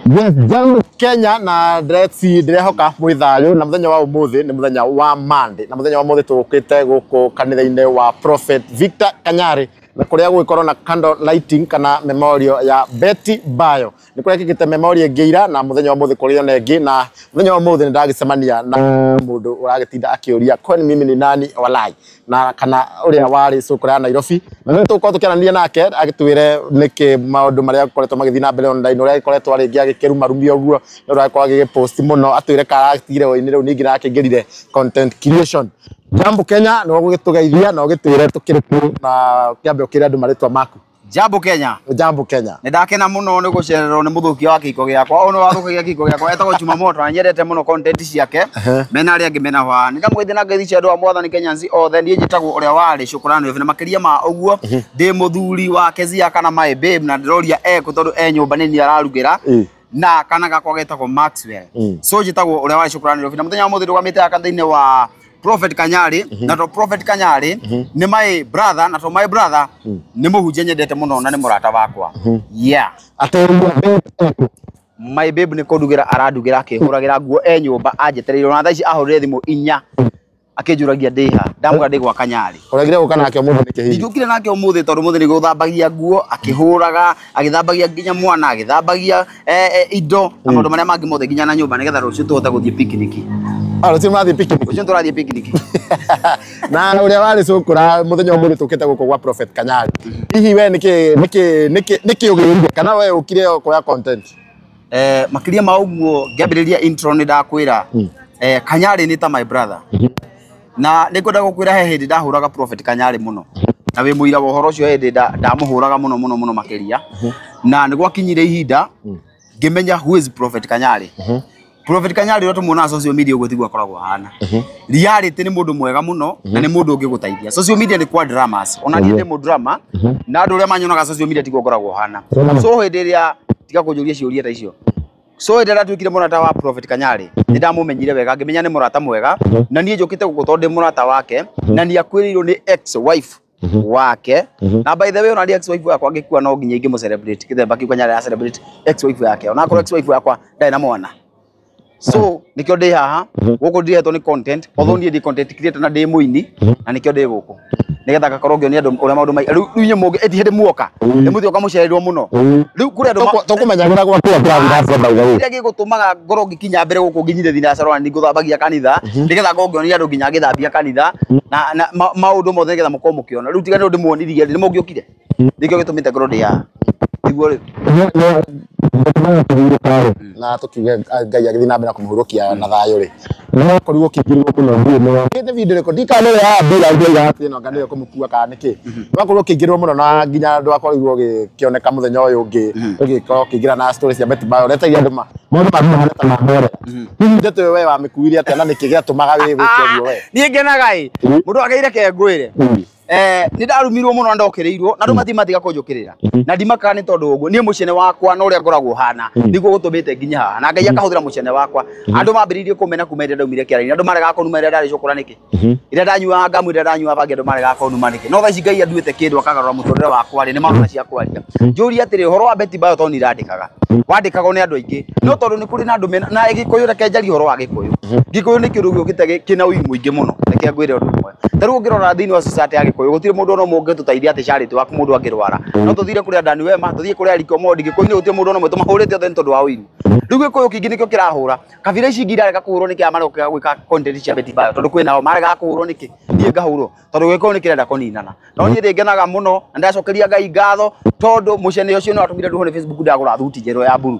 Yes, jambo Kenya na ndĩreci ndĩrehoka mwĩ thayũ na mũthenya wa ũmũthĩ nĩ mũthenya wa Monday na mũthenya wa ũmũthĩ tũkĩte gũkũ kanitha-inĩ wa Prophet Victor Kanyari na kũrĩa gũgĩkorwo na candle lighting kana memorial ya Betty Bayo. Nĩ kũrekĩkĩte memorial ĩngĩ ira na mũthenya wa ũmũthĩ kũrĩ ona ĩngĩ, na mũthenya wa ũmũthĩ nĩ ndagĩcemania na mũndũ ũragĩtinda akĩũria kwani mimi ni nani walai, na kana ũrĩa warĩ cũkũra ya Nairobi, na nĩ tũgũkorwo tũkĩaranĩria nake agĩtwĩre nĩkĩ maũndũ marĩa akoretwo magĩthiĩ na mbere online, ũrĩa agĩkoretwo rĩngĩ agĩkĩrumarumia ũguo, nĩ ũrĩa agĩkorwo agĩgĩpost mũno, atwĩre kana aratigire wĩini rĩu ningĩ arakĩingĩrire content creation. Jambo Kenya, nĩ ũgũgĩtũgeithia na ũgĩtwĩre tũkĩrĩ kũ na kĩambe ũkĩre andũ marĩtwa maku. Jambo Kenya. Jambo Kenya. Nĩ ndakena mũno nĩ gũcererwo nĩ mũthũkia wa kĩhiko gĩakwa. Ũyũ nĩ wathũkagia kĩhiko gĩakwa, etagwo Juma Moto, na nyendete mũno content ciake. Mena arĩa angĩ mena wa. Nĩ ndamũgeithia na ngeithi cia andũ a Mwathani Kenyans othe. Niĩ njĩtagwo ũrĩa warĩ Shukrani, na makĩria ma ũguo ndĩ mũthuri wa Kezia kana my babe, na ndĩroria ekũ tondũ e nyũmba nĩ niĩ ararugĩra. Na kana gakwa getagwo Maxwell. So njĩtagwo ũrĩa warĩ Shukrani, na mũthenya wa mũthĩ ndũgamĩte haha thĩinĩ wa Prophet Kanyari, na to Prophet Kanyari nĩ my brother, na to my brother nĩ mũhunjia nyendete mũno na nĩ mũrata wakwa. Yeah. My babe nĩ kũndugĩra arandugĩra, akĩhũragĩra nguo e nyũmba anjetereire, na thaa ici ahũrĩre thimũ inya akĩnjũragia ndĩ ha, ndamwĩra ndĩ gwa Kanyari. Ũregire gũka nake ũmũthĩ nĩkĩ hihi? Ndingĩũkire nake ũmũthĩ tondũ ũmũthĩ nĩ gũthambagia nguo, akĩhũraga, agĩthambagia nginya mwana, agĩthambagia indo na maũndũ marĩa mangĩ mothe nginya na nyũmba, nĩgetha rũciũ tũhote gũthiĩ picnic. Ah, rũciũ mũrathiĩ picnic? Rũciũ tũrathiĩ picnic. Na ũrĩa warĩ cũkũra mũthenya ũmũthĩ tũkĩte gũkũ gwa Prophet Kanyari, hihi we nĩkĩ nĩkĩ nĩkĩ nĩkĩ ũgĩrire kana we ũkire kuoya content? Makĩria ma ũguo ngĩambĩrĩria intro nĩ ndakwĩra Kanyari nĩ ta my brother. Na nĩ ngwenda gũkwĩra he hĩndĩ ndahũraga Prophet Kanyari mũno, na wĩ mũira wa ũhoro ũcio, hĩndĩ ndamũhũraga mũno mũno mũno makĩria, na nĩ gwakinyire ihinda ngĩmenya who is Prophet Kanyari. Prophet Kanyari ũrĩa tũmuonaga social media ũguo tiguo akoragwo ahana. Reality nĩ mũndũ mwega mũno na nĩ mũndũ ũngĩgũteithia. Social media nĩ kwa dramas, ona niĩ ndĩ mũ drama, na andũ arĩa manyonaga social media tiguo ngoragwo hana. So hĩndĩ ĩrĩa tiga kũnjũria ciũria ta icio. So hĩndĩ ĩrĩa ndatuĩkire mũrata wa Prophet Kanyari, nĩ ndamũmenyire wega, ngĩmenya nĩ mũrata mwega, na niĩ njũkĩte gũkũ tondũ ndĩ mũrata wake, na nĩ akuĩrĩirwo nĩ ex wife wake. Na by the way, ona ex wife yakwa angĩkua no nginya ingĩmũ celebrate kĩthemba kĩu Kanyari ya celebrate ex wife yake, ona akorwo ex wife yakwa ndarĩ na mwana. So nikĩo ndĩ haha gũkũ, ndihetwo nĩ content, although niĩ ndĩ content creator na ndĩ mũini, na nikĩo ndĩ gũkũ nĩgetha ngakorwo ngĩonia andũ ũrĩa maũndũ mai rĩu inyuĩ mũngĩ ĩti hĩndĩ muoka nĩ mũthiĩ ũkamũcereirwo mũno rĩu kũrĩ andũ. Tũkũmenyagĩra gwa kũrĩa tũrathiĩ na mbere, by the way. Kĩrĩa gĩgũtũmaga ngorwo ngĩkinya mbere gũkũ nginyire thinacara na nĩngũthambagia kanitha, nĩgetha ngorwo ngĩonia andũ nginya ngĩthambia kanitha na maũndũ mothe, nĩgetha mũkorwo mũkĩona. Rĩu tiga nĩ ũndũ muonirie nĩ mũngĩokire, nĩkĩo gĩtũmĩte ngorwo ndĩ haha nĩguo rĩu. Na tũkiuge Ngai agĩthiĩ na mbere na kũmũhurũkia na thayũ rĩ, no korirwo ũkĩingĩrwo mũno ndiũĩ nĩ video ĩrĩkũ, ndikana nĩwe ya mbere ndĩrauga atĩ ĩno anga nĩwe kũmũkua kana nĩkĩ, wakorwo ũkĩingĩrwo mũno na nginya ndwakorirwo ũgĩkĩoneka mũthenya ũyũ ũngĩ ũgĩkorwo ũkĩingĩra na stories cia Betty Bayo, ũretagia andũ maũndũ ma mahana ta mahore. Hihi ndeto ĩyo we wamĩkuire atĩa, na nĩkĩ gĩatũmaga wĩ wĩke ũguo we? Niĩ ngenaga ĩ mũndũ agĩire ke ngwĩre nĩ ndarumirwo mũno na ndokĩrĩirwo na andũ mathi matiga kũnjũkĩrĩra na ndimakaga nĩ tondũ ũguo niĩ mũcene wakwa na ũrĩa ngoragwo hana nĩguo gũtũmĩte nginya haha, na Ngai akahũthĩra mũcene wakwa. Andũ mambĩrĩirie kũmena kuma rĩrĩa ndaumire kĩara-inĩ, andũ maregaga kũnuma rĩrĩa ndarĩ cũkũra nĩkĩ, rĩrĩa ndanyuaga ngamu, rĩrĩa ndanyuaga bangi, andũ maregaga kũnuma nĩkĩ? No thaa ici Ngai anduĩte kĩndũ akagarũra mũtũrĩre wakwa rĩ, nĩ marona cia kwaria. Njũrie atĩrĩ, ũhoro wa Betty Bayo tondũ ndirandĩkaga, wandĩkagwo nĩ andũ aingĩ, no tondũ nĩ kũrĩ na andũ mena na Gĩkũyũ, reke njarie ũhoro wa Gĩkũyũ. Gĩkũyũ nĩ kĩndũ gĩũkĩte kĩna ũiru mũingĩ mũno. Reke ngwĩre ũndũ ũmwe, ta rĩu ũngĩrora thĩinĩ wa society ya Gĩkũyũ gũtirĩ mũndũ ona ũmwe ũngĩtũteithia atĩ charity waku mũndũ angĩrwara, no tũthire kũrĩ Dani Wema, tũthiĩ kũrĩ Eric Omondi. Gĩkũyũ-inĩ gũtirĩ mũndũ ona ũmwe tũmahũrĩte othe nĩ tondũ wa ũiru. Rĩu Gĩkũyũ kĩingĩ nĩkĩo kĩrahũra kabira ici ingĩ irarega kũhũrwo nĩkĩ, maroka gwĩka content cia Betty Bayo tondũ kwĩ nao maregaga kũhũrwo nĩkĩ, niĩ ngahũrwo tondũ Gĩkũyũ nĩ kĩrenda kũninana. No niĩ ndĩngenaga mũno na ndacokeria Ngai ngatho tondũ mũcene ũcio nĩ watũmire nduhwo nĩ Facebook ndagũra thuti njerũ ya mburu.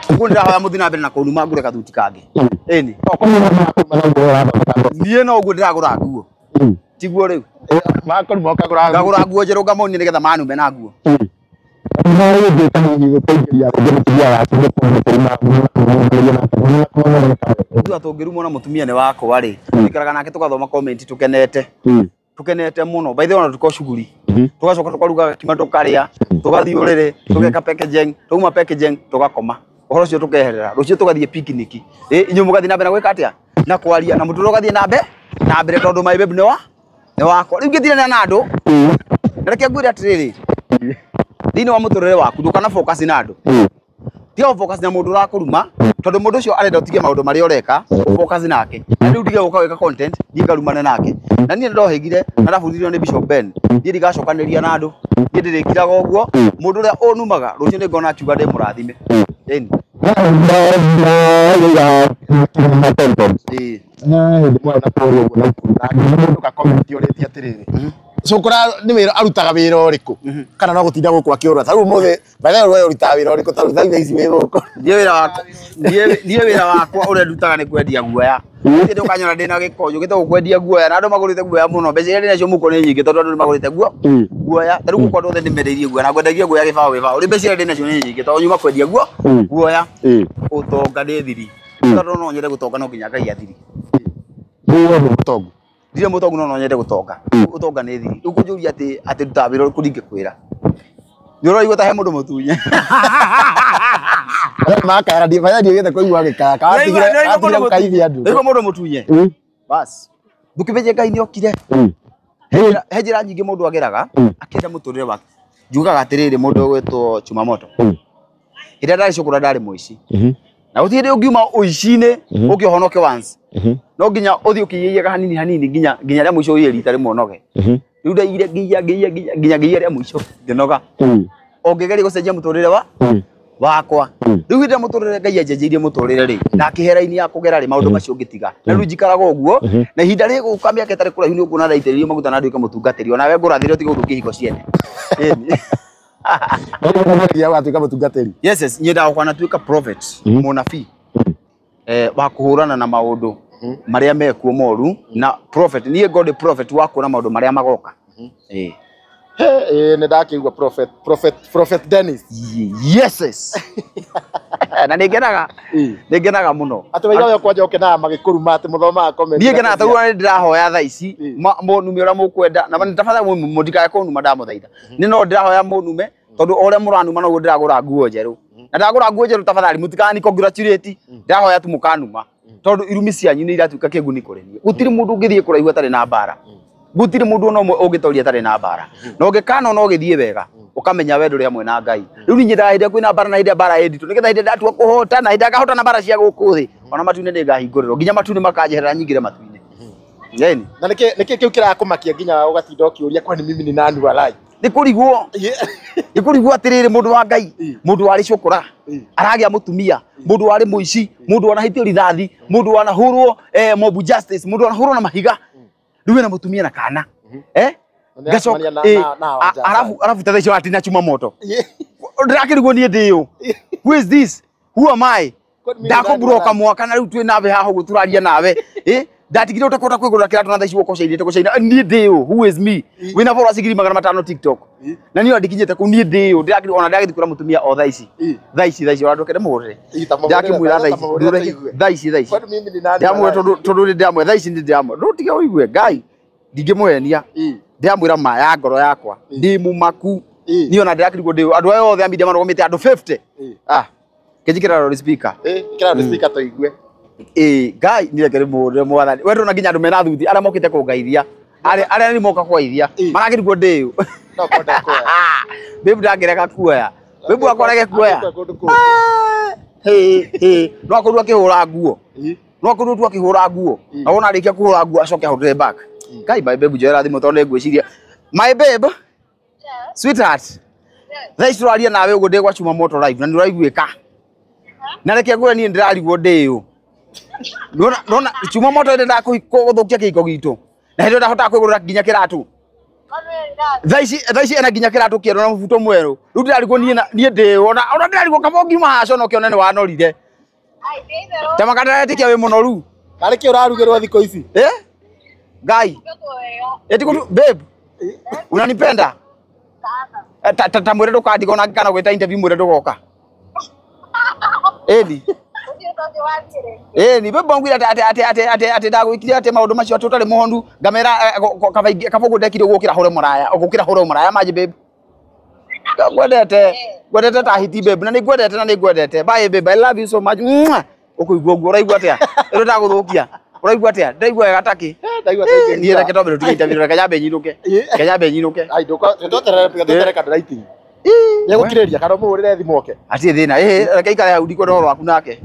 Ũguo ndĩrahoya mũthiĩ na mbere na kũnuma ngũre kathuti kangĩ. Ĩni niĩ no ũguo ndĩragũra nguo tiguo rĩu. Makorwo ũkagũra ngagũra nguo njerũ ngamonia nĩgetha manume na nguo. Tua tũngĩrumwo na mũtumia nĩ wakwa rĩ, tũikaraga nake tũgathoma comment tũkenete tukenete muno. By the way, ona tuko shughuli, tugacoka tukaruga kima, tukaria, tugathiĩ ũrĩrĩ, tugeka packaging, twauma packaging tugakoma, ũhoro ũcio tukeherera, rũciũ tugathiĩ picnic. Ĩ inyuĩ mũgathiĩ na mbere na gwĩka atĩa na kwaria na mũtũrĩre ũgathiĩ na mbere tondũ my babe nĩ wakwa. Rĩu ngĩtirania na andũ, na reke ngwĩre atĩrĩrĩ, thĩinĩ wa mũtũrĩre waku ndũkana focus na andũ. Tiga focus na mundu urakuruma tondu mundu ucio arenda utige maundu maria ureka focus nake. Na riu ndige guka gwika content thiĩ ngarumane nake. Na niĩ ndohĩgire na ndabundithirio nĩ Bishop Ben. Niĩ ndigacokanĩria na andũ. Niĩ ndĩrĩkiraga ũguo mũndũ ũrĩa ũnumaga rũciũ nĩngona akiuga ndĩ mũrathime. Ĩni. Ĩĩ. Cukura nĩ wĩra arutaga wĩra ũrĩkũ kana no gũtinda gũkũ akĩũra ta rĩu ũmũthĩ by the way ũrutaga wĩra ũrĩkũ ta rĩu thaa ici wĩ gũkũ. Niĩ wĩra wakwa ũrĩa ndutaga nĩ kwendia guoya. Niĩ ndũkanyona ndĩna gĩko njũkĩte gũkwendia guoya na andũ magũrĩte guoya mũno. Mbeca iria ndĩnacio mũhuko nĩ nyingĩ tondũ andũ nĩ magũrĩte guoya. Ta rĩu gũkũ andũ othe ndĩmendeirie guoya na ngwendagia guoya gĩbaũ gĩbaũ. Rĩu mbeca iria ndĩnacio nĩ nyingĩ tondũ nyuma kwendia guoya. Ũtonga nĩ thiri. Tondũ no nyende gũtonga no nginya Ngai athiri. Mũtongu. Ndirĩ mũtongu no no nyende gũtonga. Ũtonga nĩ thiri. Rĩu kũnjũria atĩ atĩ ndutaga wĩra ũrĩkũ ndingĩkwĩra. Nĩ ũraigua ta he mũndũ mũtunye. Makaya ndiĩgĩte kũigua gĩkaya katigire gũkaithia andũ. Ũraigua mũndũ mũtunye. Bas. Ndũkĩmenye Ngai nĩokire. He njĩra nyingĩ mũndũ ageraga akĩenda mũtũrĩre wake. Njugaga atĩrĩrĩ mũndũ ũgwĩtwo Chumamoto. Hĩndĩ ĩrĩa ndarĩ cukuru ndarĩ mũici. Na gũtirĩ hĩndĩ ũngiuma ũici-inĩ ũke ũhonoke once. No nginya ũthiĩ ũkĩiyaiyaga hanini hanini nginya nginya rĩa mũico ũiye rita rĩmwe ũnoge. Rĩu ndaiyire nginya nginya nginya nginya ngĩiya rĩa mũico ngĩnoga. O ngĩgeria gũcenjia mũtũrĩre wa wakwa. Rĩu hĩndĩ ĩrĩa mũtũrĩre Ngai anjenjeirie mũtũrĩre rĩ, na akĩhe raini ya kũgera rĩ, maũndũ macio ngĩtiga. Na rĩu njikaraga ũguo, na ihinda rĩgũka mĩaka ĩtarĩ kũraihu nĩ ũkuona ndaitĩrĩrio maguta na nduĩke mũtungatĩri. Onawe ngũrathĩre ũtige gũthũkia ihiko ciene. Ĩni. Ũgatuĩka mũtungatĩri. Yes, yes, nyendaga gũkanatuĩka prophet, mũnabii wa kũhũrana na maũndũ marĩa mekuo moru na prophet niĩ God prophet wa kuona maũndũ marĩa magoka. Eh. Nĩ ndakĩigua prophet prophet prophet Dennis. Yes, yes. Na nĩ ngenaga nĩ ngenaga mũno. Atĩ waigua we kwanja ũkenaga magĩkũruma atĩ mũthomaga comment. Niĩ ngenaga tarĩu nĩ ndĩrahoya thaa ici mũnume ũrĩa mũkwenda na tafadhali mũndikae kũnuma ndamũthaitha. Nĩ no ndĩrahoya mũnume tondũ o ũrĩa mũranuma noguo ndĩragũra nguo njerũ. Na ndagũra nguo njerũ tafadhali mũtikani congratulate ndĩrahoya tu mũkanuma tondũ irumi cianyu nĩ iratuĩka kĩguni kũrĩ niĩ. Gũtirĩ mũndũ ũngĩthiĩ kũraihu atarĩ na mbara. Gũtirĩ mũndũ ona ũmwe ũngĩtoria atarĩ na mbara. Na ũngĩkana ona ũgĩthiĩ wega ũkamenya we ndũrĩ hamwe na Ngai. Rĩu niĩ nyendaga hĩndĩ ĩrĩa kwĩna mbara na hĩndĩ ĩrĩa mbara ĩ nditũ nĩgetha hĩndĩ ĩrĩa ndatua kũhota na hĩndĩ ĩrĩa ngahotana mbara cia gũkũ thĩ ona matu-inĩ nĩngahingũrĩrwo nginya matu-inĩ makanjeherera nyingĩre matu-inĩ. Ĩni. Na nĩkĩ nĩkĩ kĩu kĩrakũmakia nginya ũgatinda ũkĩũria kwani mimi ni nani walai? Nĩ kũrigwo nĩ kũrigwo atĩrĩrĩ mũndũ wa Ngai mũndũ warĩ cũkũra aragĩa mũtumia mũndũ warĩ mũici mũndũ wanahĩtio rithathi mũndũ wanahũrwo mob justice mũndũ wanahũrwo na mahiga rĩu ena mũtumia na kana Na ngacoka nĩaracemania na arabu arabu ta thaa icio atina chuma moto ndĩrakĩrigwo niĩ ndĩũ. Who is this? Who am I? Ndakũburoka mwaka na rĩu twĩ nawe haha ũguo tũraria nawe ndatigire ũtakũhota kwĩgũrĩra kĩratũ na thaa ici gũkũ cainĩte gũcaina niĩ ndĩũ. Who is me? Wĩna followers 500,000 TikTok na niĩ ona ndikinyĩte kũu niĩ ndĩũ ndĩrakĩrigwo ona ndĩragĩthiĩ kwĩra mũtumia o thaa ici thaa ici thaa ici ona ndũkende mũgũrĩre ndĩrakĩmwĩra thaa ici thaa ici thaa ici Kwani mimi ni nani? ndĩramwĩra tondũ tondũ nĩ ndĩramwĩra thaa ici nĩ ndĩramwĩra ndũtige ũigue Ngai ndingĩmũhenia ndĩramwĩra ma ya ngoro yakwa ndĩ mũmaku niĩ ona ndĩrakĩrigwo ndĩũ andũ aya othe a media marũgamĩte andũ 50 ah kĩnjĩkĩra loudspeaker speaker. Kĩra loudspeaker tũigue. Ĩ Ngai nĩ reke rĩmũrĩre mwathani we ndũrona nginya andũ mena thuthi arĩa mokĩte kũngeithia arĩa arĩa nĩ moka kũgeithia marakĩrigwo ndĩũ. No kwenda kuoya. Babe ndangĩrega kuoya babe wakwa rege kuoya. Kũndũ kũngĩ. Hĩ hĩ no akorirwo akĩhũra nguo no akorirwo tu akĩhũra nguo na wona arĩkia kũhũra nguo acoke ahũrĩre back. Ngai my babe njoera thimũ tondũ nĩ ngwĩciria my babe sweetheart thaa ici tũraria nawe ũguo ndĩ gwa Chuma Moto live na nĩ ũraiguĩka na reke ngwĩre niĩ ndĩrarigwo ndĩũ. Nona nona Chuma Moto ĩrenda gũthũkia kĩhiko gitũ na hĩndĩ ĩyo ndahotaga kwĩgũrĩra nginya kĩratũ thaa ici ena nginya kĩratũ kĩerũ na mũbuto mwerũ rĩu ndĩrarigwo niĩ niĩ ndĩũ ona ona ndĩrarigwo kaba ũngiuma haha conoke one nĩ wanorire ta makandaretĩkia wĩ mũnoru. Narĩ kĩ ũrarugĩrwo thikũ ici? Eh Ngai eti kutu babe unanipenda ta mwĩre ndũkandiga ona kana gwĩta interview mwĩre ndũgoka ĩni ĩni babe ngwira atĩ atĩ atĩ atĩ atĩ ndagwĩkire atĩ maũndũ macio atĩ ũtarĩ mũhonu ngamera kaba kaba ũguo ndekire gũkĩra hũre mũraya gũkĩra hũre mũraya manji babe ngwendete ngwendete ta hiti babe na nĩ ngwendete na nĩ ngwendete bye babe I love you so much. Mwah! Ũkũigua ũguo ũraigua atĩa ĩno ndagũthũkia ũraigua atĩa ndaigua wega takĩ. Ndaigua Niĩ reke twambe tũtige interview reke nyambe nyinũke reke nyambe nyinũke. Ai ndũka tweterere tweterere candlelighting. Nĩ egũkirĩrĩria kana ũmũhũrĩre thimũ oke? Hatirĩ thĩna. Reke ikare hau ndikwenda ũhoro waku nake.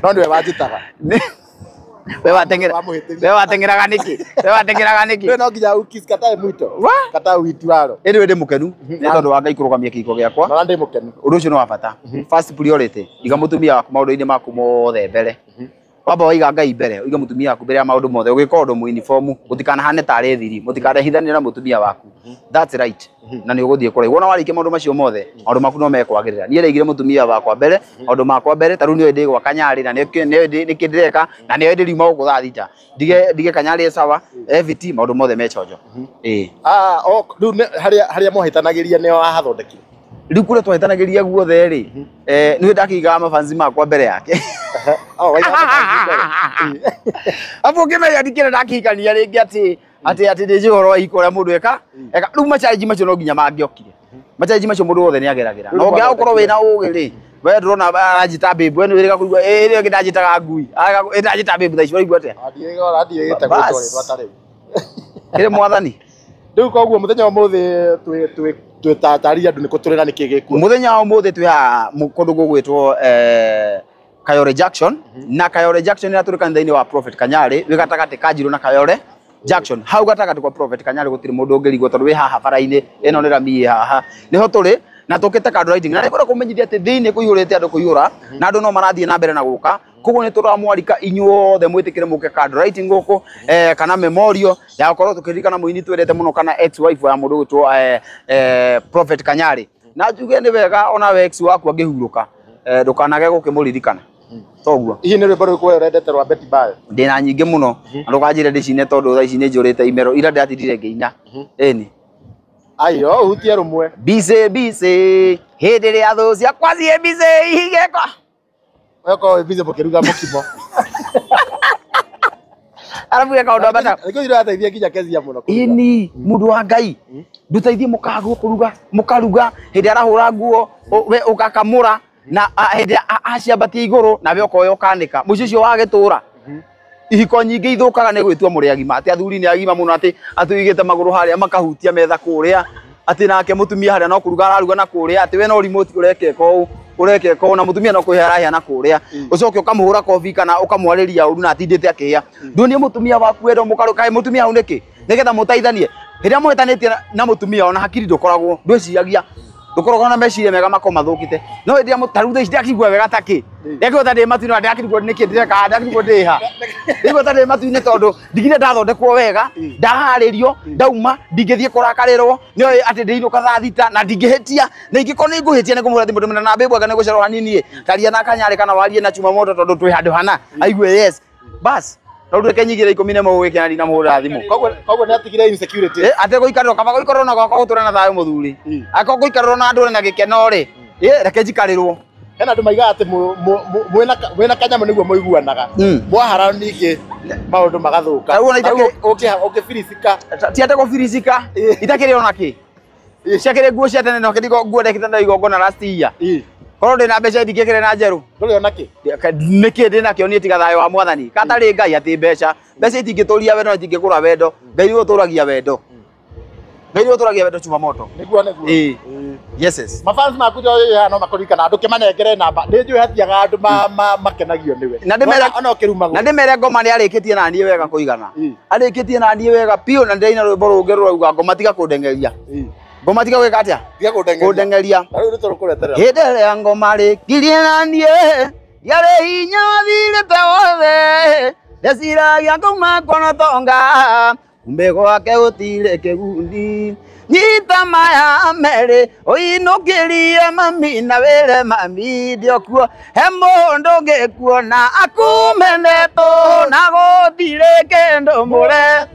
No nĩwe wanjĩtaga. We wateng'era. Wamũhĩtĩria. We wateng'eraga nĩkĩ? We wateng'eraga nĩkĩ? We no nginya ukis katae mwito. Wa? Katae wituaro. Anyway, ndĩ mũkenu nĩ tondũ wa Ngai kũrũgamia kĩhiko gĩakwa. Na ndĩ mũkenu. Ũndũ ũcio nĩ wa bata. First priority, iga mũtumia waku maũndũ-inĩ maku mothe mbere. Wamba waiga Ngai mbere, ũige mũtumia waku mbere ya maũndũ mothe. Ũgĩka ũndũ mũinibomu, gũtikanahane tarĩ thiri, mũtikanahithanĩre na mũtumia waku. That's right. Na nĩ ũgũthiĩ kũraihu. Wona warĩkia maũndũ macio mothe, maũndũ maku no mekwagĩrĩra. Niĩ ndaigire mũtumia wakwa mbere, maũndũ makwa mbere, ta rĩu nĩoĩ ndĩ gwa Kanyarĩ na nĩoĩ nĩkĩ ndĩreka, na nĩoĩ ndĩriuma gũkũ thaa thita. Ndige Kanyarĩ e sawa, FT, maũndũ mothe me chonjo. Ĩĩ. Rĩu harĩa mwahĩtanagĩria nĩo wahathondekire? Rĩu kũrĩa twahĩtanagĩria guothe rĩ, nĩwe ndakĩigaga mabanzi makwa mbere yake. Abu ũkĩmenya ndikĩrĩ ndakĩhikania rĩngĩ atĩ atĩ atĩ ndĩ ũhoro wa ihiko ũrĩa mũndũ eka eka. Rĩu machallenge macio no nginya mangĩokire. Machallenge macio mũndũ wothe nĩageragĩra. Na ũngĩaga gũkorwo wĩna ũgĩ rĩ, we ndũrona aranjĩta babe, we nĩwĩrĩga kũigua ĩ rĩngĩ ndanjĩtaga ngui. Ĩ ndanjĩta babe thaa ici ũraigua atĩa? Ndiĩgĩte gwĩtwo rĩtwa ta rĩu. Kĩrĩ mwathani. Rĩu koguo mũthenya wa ũmũthĩ twĩtatarĩria andũ nĩkũ tũrĩ na nĩkĩ gĩkuo. Mũthenya wa ũmũthĩ twĩ haha kũndũ gũgwĩtwo Kayore Junction, na Kayore Junction ĩrĩa tũrĩ kanitha-inĩ wa Prophet Kanyarĩ, wĩ gatagatĩ ka Njirũ na Kayore Junction. Hau gatagatĩ kwa Prophet Kanyarĩ gũtirĩ mũndũ ũngĩrigwo tondũ wĩ haha bara-inĩ ĩno nĩ rami ĩ haha. Nĩho tũrĩ na tũkĩte candle lighting. Na nĩngwenda kũmenyithia atĩ thĩinĩ kũihũrĩte andũ kũihũra, na andũ no marathiĩ na mbere na gũka. Koguo nĩ tũramwarika inyuothe mwĩtĩkĩre mũke candle lighting gũkũ, kana memorial ya gũkorwo tũkĩririkana mũini twendete mũno kana ex wife ya mũndũ ũgwĩtwo Prophet Kanyarĩ. Na njuge nĩ wega ona we ex waku angĩhurũka, ndũkanage gũkĩmũririkana. Toguo. Hihi nĩ rwĩmbo rũrĩkũ we ũrendete rwa Betty Bayo? Ndĩna nyingĩ mũno, na ndũkanjĩre ndĩcine tondũ thaa ici nĩ njũrĩte imero ira ndĩratindire ngĩina. Ĩni. Ayo, ũhutie rũmwe. Busy busy hĩndĩ ĩrĩa thũ ciakwa ciĩ busy ihigĩkwa. We ũkorwo wĩ busy mũkĩruga mũkimo. Arabu ge kaũndũ ambata. Nĩkĩo irateithia nginya Kezia mũno kũruga. Ĩni, mũndũ wa Ngai, ndũteithie mũkagwo kũruga, mũkaruga, hĩndĩ arahũra nguo, we ũgakamũra, na hĩndĩ aciambatia igũrũ, na we ũkoya ũkanĩka. Mũciĩ ũcio wagĩtũra. Ihiko nyingĩ ithũkaga nĩ gwĩtua mũrĩ agima, atĩ athuri nĩ agima mũno, atĩ atũigĩte magũrũ harĩa makahutia metha kũrĩa, atĩ nake mũtumia harĩa no kũruga araruga na kũrĩa, atĩ we no remote ũrekeka ũũ, ũrekeka ũũ, na mũtumia no kũhĩa arahĩa na kũrĩa. Ũcoke ũkamũhũra kobi kana ũkamwarĩria ũru na atindĩte akĩhĩa. Nduonie mũtumia waku wendo mũkarũ, kaĩ mũtumia hau nĩkĩ? Nĩgetha mũteithanie. Rĩrĩa mũhĩtanĩtie na mũtumia ona hakiri ndũkoragwo, ndwĩciragia. Ndũkoragwo na meciria mega makoragwo mathũkĩte. No hĩndĩ ĩrĩa ta rĩu thaa ici ndakĩigua wega ta kĩ? Ndakĩigua ta ndĩ matu-inĩ, ndakĩrigwo nĩkĩ ndĩreka, ndakĩrigwo ndĩ ha. Ndĩraigua ta ndĩ matu-inĩ tondũ ndigire ndathondekwo wega, ndaharĩrio, ndauma, ndingĩthiĩ kũrakarĩrwo, nĩoĩ atĩ ndĩinũka thaa thita na ndingĩhĩtia, na ingĩkorwo nĩ ngũhĩtia nĩ ngũmũhũrĩra thimũ ndĩmwĩre na babe anga nĩ gũcererwo hanini ĩ, taria na Kanyarĩ kana warie na Chuma Moto tondũ twĩ handũ hana, aigue yes. Bas, rĩu reke nyigĩre 11 ũgĩkena ndinamũhũrĩra thimũ. Koguo nĩ atigire insecurity. Ate gũikarĩrwo, kaba gũikarĩrwo na gwakwa gũtũre na thayũ mũthuri. Akorwo gũikarĩrwo na ndũre na gĩkeno rĩ, reke njikarĩrwo. Hena andũ maigaga atĩ mwĩna kanyamũ nĩguo mũiguanaga. Mwahara ningĩ maũndũ magathũka. Tarĩu ona Ũkĩbiricika. Ti atĩ gũbiricika, itakĩrĩ ona kĩ. Ciakĩrĩ nguo cia tene na ũkĩrigwo nguo ndekĩte na igongona last year. Korwo ndĩna mbeca ndingĩkĩrĩ na njerũ. Ndũrĩ ona kĩ? Nĩkĩ ndĩnakĩo niĩ tiga thayũ wa mwathani. Katarĩ Ngai atĩ mbeca. Mbeca itingĩtũria wendo na itingĩgũra wendo. Ngai nĩwe ũtũragia wendo. Ngai nĩwe ũtũragia wendo Chuma Moto. Nĩguo nĩguo. Ĩĩ. Yes, yes. Mafans maku ndio no makuririkana andũ kĩmanengere namba. Nĩ njũĩ hatiaga andũ makenagio nĩwe. Na ndĩmere Ona ũkĩrumagwo. Na ndĩmere ngoma nĩ arĩkĩtie na niĩ wega kũigana. Arĩkĩtie na niĩ wega biũ na ndĩraina rwĩmbo rũngĩ rũrauga ngoma tiga kũndengeria. Ngoma tiga gwĩka atĩa? Tiga kũndengeria. Kũndengeria. Na rĩu nĩ tũrũkũreterera. Hĩndĩ ĩrĩa ngoma rĩkirie na niĩ, yarĩ hinya wathirĩte wothe, ndeciragia ngauma kuona tonga, kumbe gwake gũtirĩ kĩgundi. Nyita maya merĩ, ũinũkĩrie mami na wĩre mami ndĩokuo, he mũndũ ũngĩkuona akumenetwo na gũtirĩ kĩndũ mũre.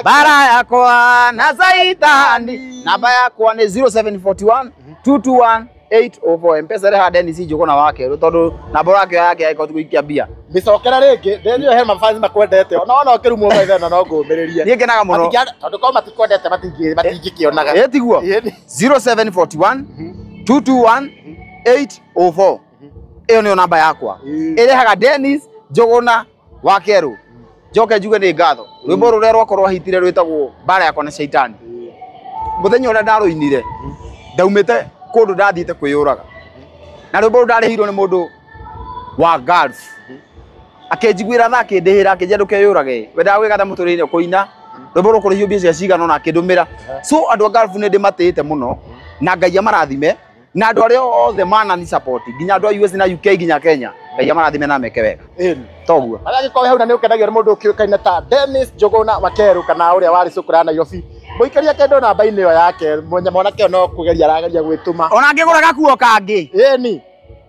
Bara yakwa na Saitani. Namba yakwa nĩ 0741 221 804. M-Pesa reha Dennis Njuguna wa kerũ tondũ namba ũrakĩoya yake agĩkorwo ti gũikia mbia. Mĩcokera rĩngĩ, ndĩrĩo he mafans makwendete. Ona wona ũkĩrumwo maithe na no ngũmĩrĩrie. Niĩ ngenaga mũno. Tondũ korwo matikwendete matingĩkĩonaga. Ĩ tiguo? 0741 221 804. Ĩyo nĩyo namba yakwa. Ĩrehaga Dennis Njuguna wa kerũ. Njoke njuge nĩ ngatho. Rwĩmbo rũrĩa rwakwa rwahitire rwĩtagwo Bara yakwa na Shaitani. Muthenya uria ndaruinire ndaumite kundu ndathiite kwiyuraga. Na rwimbo rũu ndarĩhirwo nĩ mũndũ wa Gulf. Akĩnjiguĩra tha akĩndĩhĩra akĩnjĩra ndũkeyũrage. Wendaga gwĩka atĩa mũtũrĩre-inĩ kũina. Rwĩmbo rũkũrĩhio mbia cia cigana ũna akĩndũmĩra. So andũ a Gulf nĩ ndĩmatĩĩte mũno na Ngai amarathime na andũ arĩa othe manani support nginya andũ a US na UK nginya Kenya. Ngai amarathime na meke wega. Ĩni. Toguo. Arĩa angĩkorwo hau na nĩ ũkenagio nĩ mũndũ ũkĩũkaine ta Dennis Njũgũna Wakeru kana ũrĩa warĩ cukuru ya Nairobi, mũikaria kĩndũ namba-inĩ ĩyo yake, mwanake ũyũ no kũgeria arageria gwĩtũma. Ona ngĩgũra gakuo kangĩ. Ĩni.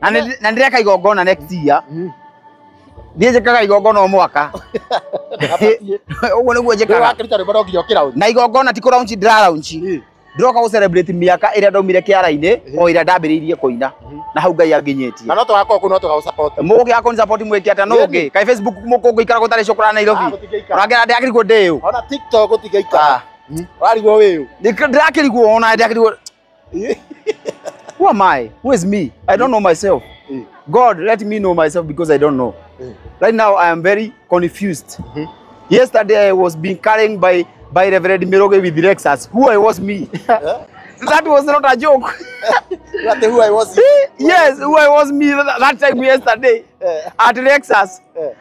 Na nĩ ndĩreka igongona next year. Niĩ njĩkaga igongona o mwaka. Ũguo nĩguo njĩkaga. Wakĩruta rwĩmbo no nginya ũkĩraunji. Na igongona ti kũraunji ndĩraraunji. Ndĩroka gũ celebrate mĩaka ĩrĩa ndaumire kĩara-inĩ o ĩrĩa ndambĩrĩirie kũina. Na hau Ngai anginyĩtie. Na no tũgakorwo kũu no tũgagũ-support. Mũgũkĩaga kũni support mwĩke atĩa no ũngĩ? Kaĩ Facebook mũkũngĩikara gũtarĩ cũkũra Nairobi? Gũtingĩikara. Ũrangĩra ndĩrakĩrigwo ndĩũ. Ona TikTok gũtingĩikara. Ũrarigwo wĩũ. Ndĩrakĩrigwo ona ndĩrakĩrigwo. Who am I? Who is me? I don't know myself. God, let me know myself because I don't know. Right now, I am very confused. Yesterday, I was being carried by Reverend Miroge with Lexus. Who I was me? That was not a joke. Atĩ who I was. Yes, who I was me that time yesterday at Lexus.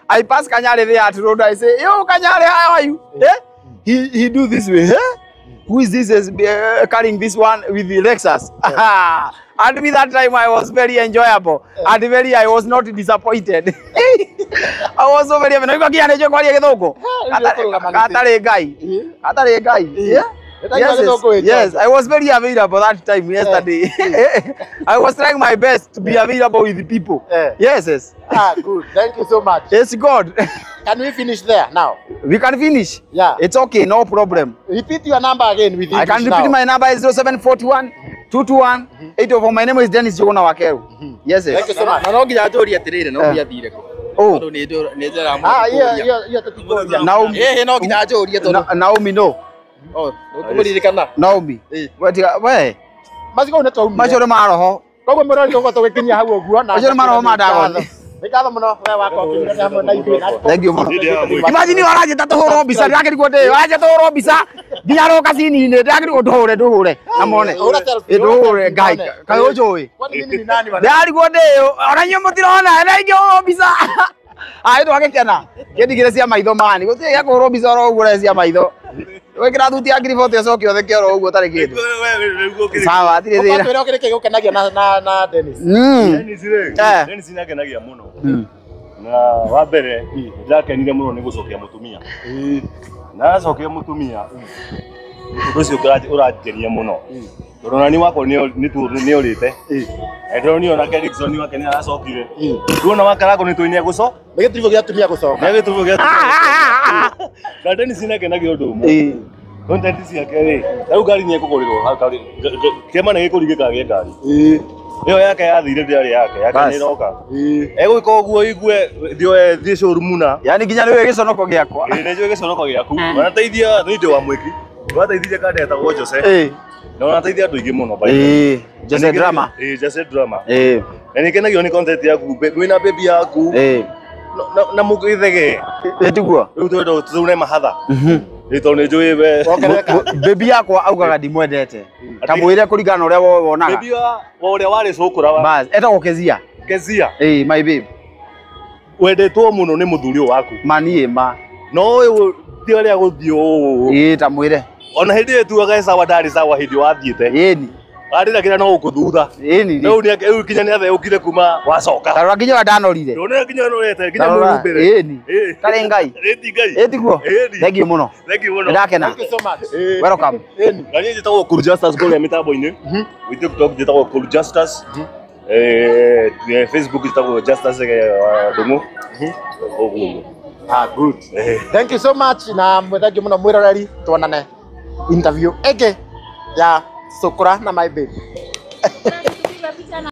I passed Kanyari there at road. I say, yo, Kanyari, how are you? Eh? He do this way. Eh? Who is this is carrying this one with the Lexus? And with that time, I was very enjoyable. And very, I was not disappointed. I was so very happy. No, kwaria gĩthũngũ. Gatarĩ Ngai. Gatarĩ Ngai. Yeah. Yes, yes, I was very available that time yesterday. I was trying my best to be available with the people. Yes, yes. Ah, good. Thank you so much. It's God. Can we finish there now? We can finish. Yeah. It's okay, no problem. Repeat your number again with I can English repeat now. My number is 0741 221 804. My name is Dennis Njũgũna Wakeru. Yes, yes. Thank you so much. Na no nginya njũrie atĩrĩrĩ, no nginya thire kũ? Oh. Tondũ nĩ njĩra Ah, hiyo hiyo tũtikũria. Naomi. Ĩĩ, no nginya njũrie tondũ Naomi no. Oh, ũkũmũririkana? Naomi. Ĩĩ. We tiga we. Macio kau nĩ twaumire. Macio nĩ maroho. Koguo mũrori tũgũkorwo tũgĩkinyia hau ũguo na Macio nĩ maroho ma Dagon. Nĩ ngatho mũno we wakwa ũkĩnyita hamwe na ithuĩ. Thank you mũno. Hĩndĩ ya mũingĩ. Imagine waranjĩta tũhũrwo mbica ndĩrakĩrigwo ndĩyo aranjĩta tũhũrwo mbica nginya roka cini-inĩ ndĩrakĩrigwo ndũhũre ndũhũre na mone. Hũra selfie, Ĩ, ndũhũre hũra Ngai selfie, kaĩ ũnjũĩ. Kwani mimi ni nani bwana? Ndĩrarigwo ndĩyo ona inyuĩ mũtirona na ingĩhũrwo mbica. Aĩ twagĩkena kĩndigire cia maitho mani gũtirĩ gĩa kũhũrwo mbica oro ũguo ũrĩa cia maitho wĩkĩra thuti ya ngiri bote ũcoke ũtheke oro ũguo ũtarĩ kĩndũ sawa hatirĩ thĩna. Ũkwatwĩra kĩrĩa gĩgũkenagia na Dennis. Dennis rĩ, Eh. Dennis nĩangenagia mũno. Na wa mbere ndĩrakenire mũno nĩ gũcokia mũtumia. Na acokia mũtumia ũndũ ũcio ũrangenia mũno. Tondũ nani wakwa nĩ orĩte. Na ndĩronire onake Dickson wake nĩ aracokire. Tuona wakaragwo nĩ tũĩ nĩ egũco. Nĩ gĩtiribũ gĩa atumia gũcoka. Nĩ gĩtũbũ gĩa Na Dennis nĩangenagia ũndũ ũmwe. Content ciake rĩ, ta rĩu ngari nĩ ekũgũrĩrwo hau kĩama nĩ gĩkũringĩka gĩa ngari. Ĩyo yake yathire ndĩarĩ yake, yake Bas. nĩ ĩroka. Egwĩka ũguo igue thiĩ thiĩ showroom na Yani nginya nĩwe gĩconoko gĩakwa. Ĩĩ, nĩ njũĩ gĩconoko gĩaku. Wanateithia nĩ indo wa mwĩki. Wateithirie kanda etagwo Jose. Na wanateithia andũ aingĩ mũno by the way. Ĩĩ, Jose Drama. Ĩĩ, Jose Drama. Ĩĩ. Na nĩ kenagio nĩ content yaku wĩna baby yaku Ĩĩ. na mũgĩthege. Ĩ tiguo. Rĩu twenda tũne mahatha. Ĩ tondũ nĩ njũĩ we. Baby yakwa augaga ndimwendete. Kamwĩre kũringana na ũrĩa wowe wonaga. Baby wa ũrĩa warĩ cũkũra wa Bas, etagwo Kezia. Kezia. Ĩĩ, my babe. Wendetwo mũno nĩ mũthuri ũyũ waku. Ma niĩ ma. No ũyũ ti ũrĩa gũthiĩ ũũ. Ĩĩ, tamwĩre. Ona hĩndĩ ĩyo tuaga sawa ndarĩ sawa hĩndĩ wathiĩte. Ĩni. Arĩragĩra no gũkũ thutha. Ĩni. Rĩu rĩu nginya nĩ atheũkire kuma wacoka. Tarora nginya ũrĩa ndanorire. Ndona nginya norete nginya Tarora. mũrumbĩre. Ĩni. Tarĩ Ngai. Ĩti Ngai. Ĩ tiguo. Ĩni. Thank you mũno. Thank you mũno. Nĩndakena. Thank you so much. Welcome. Na niĩ njĩtagwo Kuru Justus kũrĩa mĩtambo-inĩ. Gwĩ TikTok njĩtagwo Kuru Justus. Facebook njĩtagwo Justus Ndung'u. Ũguo. Ah, good. Thank you so much na thank you mũno mwĩroreri tuonane interview ĩngĩ ya Sukura na my baby. Picha na